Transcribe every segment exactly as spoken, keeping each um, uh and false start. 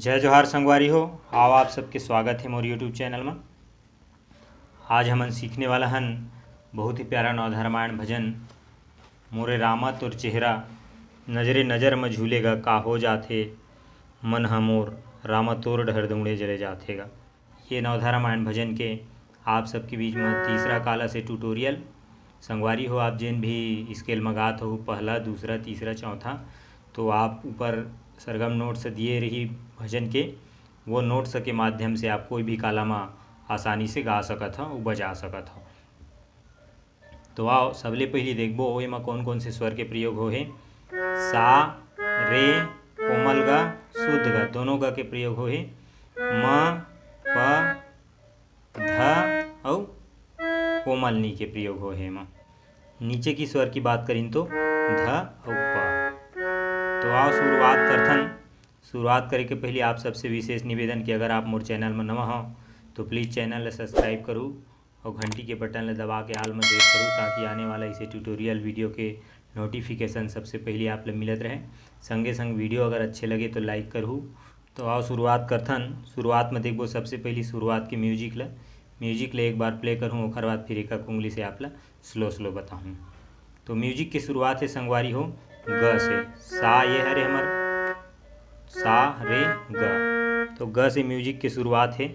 जय जोहार संगवारी हो, आओ आप सबके स्वागत हे मोर YouTube चैनल म। आज हमन सीखने वाला हन बहुत ही प्यारा नवधा रामायण भजन, मोरे रामा तोर चेहरा नजरे नजर म झूलेगा, का हो जाथे मन ह मोर रामा तोर डहर दौड़े चले जाथे गा। ये नवधा रामायण भजन के आप सबके बीच में तीसरा काला से ट्यूटोरियल। संगवारी हो, आप जेन भी स्केल म गात हो, पहला, दूसरा, तीसरा, चौथा, तो आप ऊपर सरगम नोट्स दिए रही भजन के, वो नोट्स के माध्यम से आप कोई भी काला म आसानी से गा सकत हो, बजा सकत हो। तो आओ, सबले पहिली देखबो, एमा कौन कौन से स्वर के प्रयोग होहे। सा, रे, कोमल ग, शुद्ध ग, दोनों ग के प्रयोग होहे। म, प, ध अउ कोमल नी के प्रयोग होहे एमा। नीचे की स्वर की बात करिन तो ध अउ प। तो आओ, शुरुआत करथन। शुरुआत करे के पहली आप सबसे विशेष निवेदन कि अगर आप मोर चैनल में नवा हो, तो प्लीज चैनल ला सब्सक्राइब करू और घंटी के बटन ला दबा के आल में देख करू, ताकि आने वाला इसे ट्यूटोरियल वीडियो के नोटिफिकेशन सबसे पहली आप ला मिलत रहे। संगे संग वीडियो अगर अच्छे लगे तो लाइक करू। तो आओ, शुरुआत करथन। शुरुआत में देखबो सबसे पहली शुरुआत के म्यूजिक ला। म्यूजिक ला एक बार प्ले करहूँ, ओखर बाद फिर एक उंगली से आप ला स्लो स्लो बताहूँ। तो म्यूजिक के शुरुआत है संगवारी हो ग से। सा ये हरे हमर, सा, रे, ग। तो ग से म्यूजिक के शुरुआत है।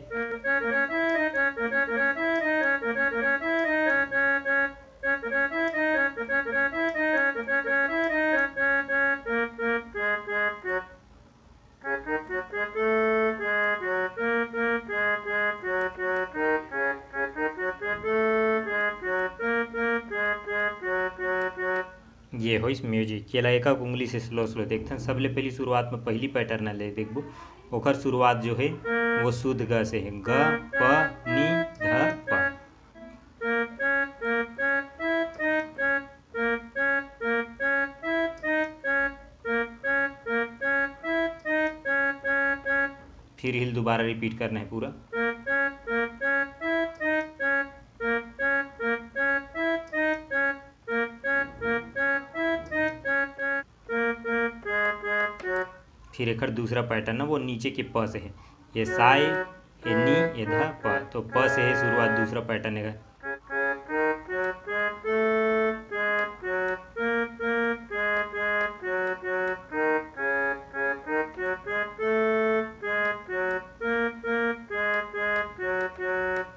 ये होइस म्यूजिक। ये ला एक उंगली से स्लो स्लो देखथन। सबले पहली शुरुआत में पहली पैटर्न ले देखबो, ओखर शुरुआत जो है वो शुद्ध ग से है, ग, प, नी, ध, प। फिर हिल दोबारा रिपीट करना है पूरा। फिर एकर दूसरा पैटर्न है, वो नीचे के प से है। ये सा, ये नी, ये ध, प। तो प से है शुरुआत, दूसरा पैटर्न है।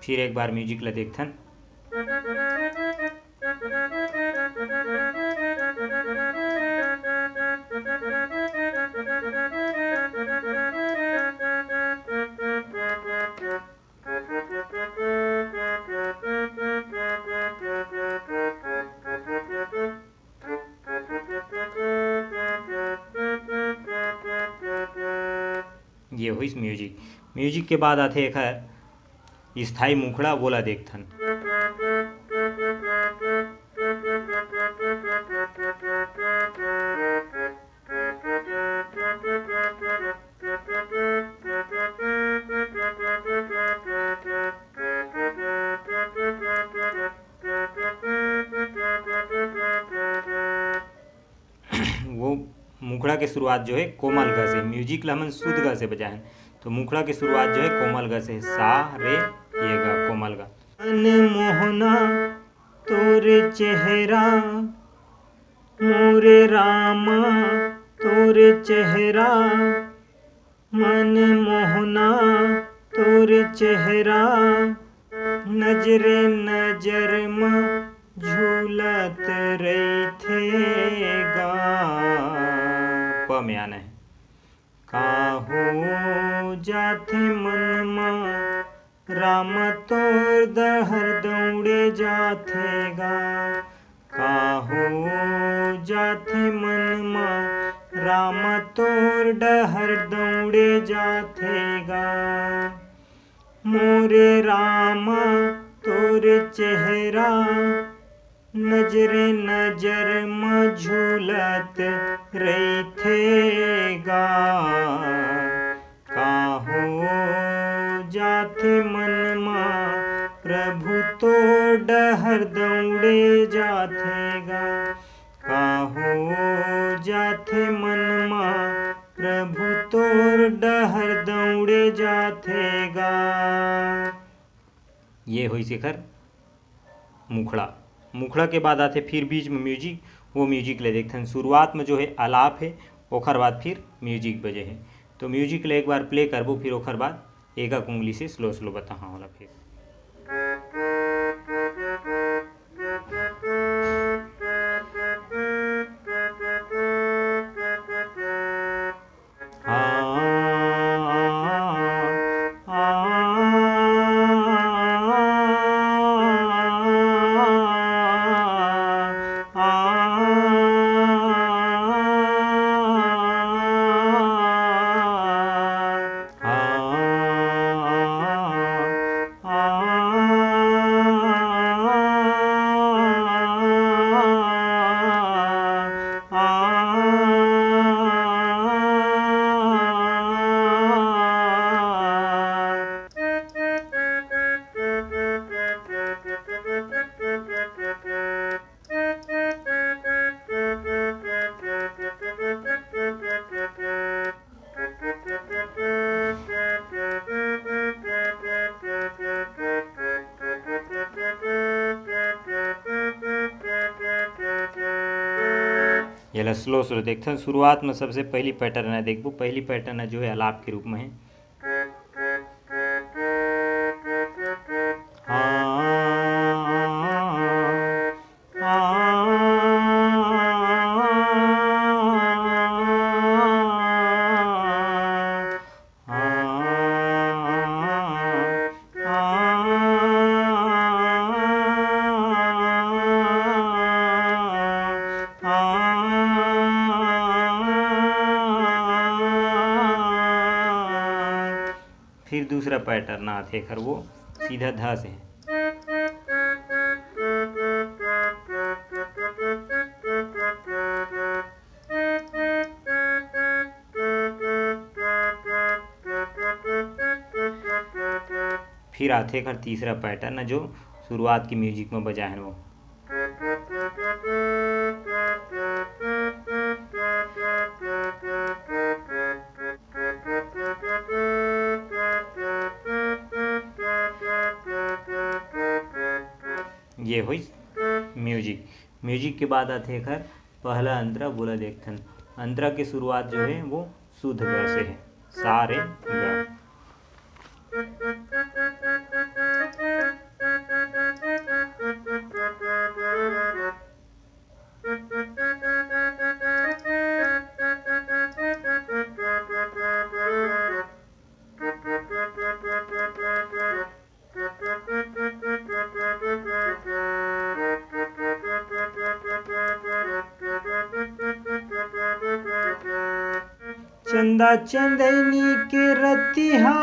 फिर एक बार म्यूजिक ला देखथन। ये होइस म्यूजिक। म्यूजिक के बाद आथे एखर स्थाई मुखड़ा, वोला देखथन। वो मुखड़ा के शुरुआत जो है कोमल ग से, म्यूजिक ला हमन शुद्ध ग से बजाएं, तो मुखड़ा के शुरुआत जो है कोमल ग से, सा, रे, ये ग, कोमल ग। मन मोहना तोर चेहरा, मोरे रामा तोर चेहरा, मन मोहना तोर चेहरा, नजरे नजर म झूलत रहिथे गा। प में आना है। का हो जाथे मन म राम तोर डहर दौड़े जाथे गा। का हो जाथे मन म राम तोर डहर दौड़े जाथे गा। मोरे राम तोर चेहरा नजरे नजर म झूलत रहिथे गा। का हो जाथे मन म प्रभु तोर डहर दौड़े जाथे गा। का हो जाथे मन म प्रभु तोर डहर दौड़े जाथे गा। ये होइस एखर मुखड़ा। मुखड़ा के बाद आथे फिर बीच में म्यूजिक। वो म्यूजिक ले देखथन। शुरुआत में जो है आलाप है, ओखर बाद फिर म्यूजिक बजे है। तो म्यूजिक ले एक बार प्ले करबो, फिर ओखर बाद एक एक उंगली से स्लो स्लो बताहा ओला फिर। एला स्लो स्लो देखथन। शुरुआत में सबसे पहली पैटर्न है, देखबो, पहली पैटर्न है जो है आलाप के रूप में है। हाँ, हाँ, हाँ। फिर दूसरा पैटर्न आथे, एखर वो सीधा ध से। फिर आथे एखर तीसरा पैटर्न, जो शुरुआत के म्यूजिक में बजाए हन वो। ये होइस म्यूजिक। म्यूजिक के बाद आथे एखर पहला अंतरा, बोला देखथन। अंतरा के शुरुआत जो है वो शुद्ध ग से है, सा रे ग। चंदा चंदैनी के रतिहा,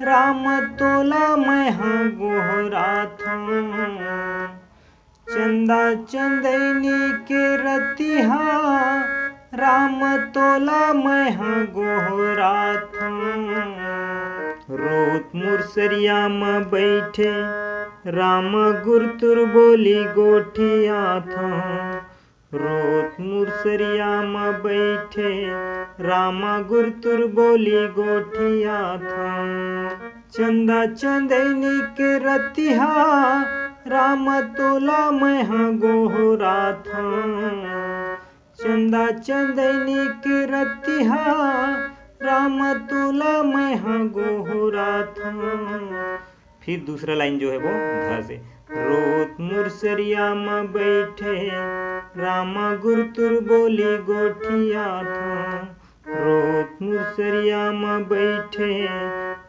राम तोला मैं हा गोहराथंव। चंदा चंदैनी के रतिहा, राम तोला मैं हा गोहराथंव। रोत मुरसरिया म बइठे, राम गुरतुर बोली गोठियाथंव। रोत मुरसरिया म बइठे, राम गुरतुर बोली गोठियाथंव। चंदा चंदैनी के रतिहा, राम तोला मैं हा गोहराथंव। चंदा चंदैनी के रतिहा, राम तोला मैं हा गोहराथंव। फिर दूसरा लाइन जो है वो ध से। रोत मुरसरिया म बइठे, राम गुरतुर बोली गोठियाथंव। रोत मुरसरिया म बइठे,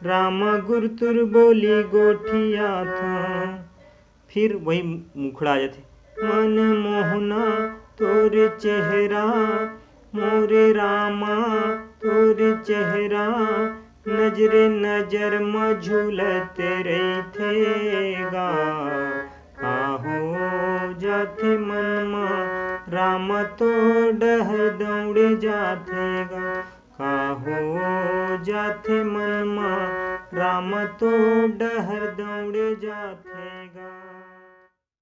राम गुरतुर बोली गोठियाथंव। फिर वही मुखड़ा आ जाथे। मन मोहना तोर चेहरा, मोरे रामा तोर चेहरा, नजरे नजर म झूलत रहिथे गा। का हो जाथे मन म, राम तोर डहर दौड़े जाथे गा। का हो जाथे मन म, राम तोर डहर दौड़े जाथे गा।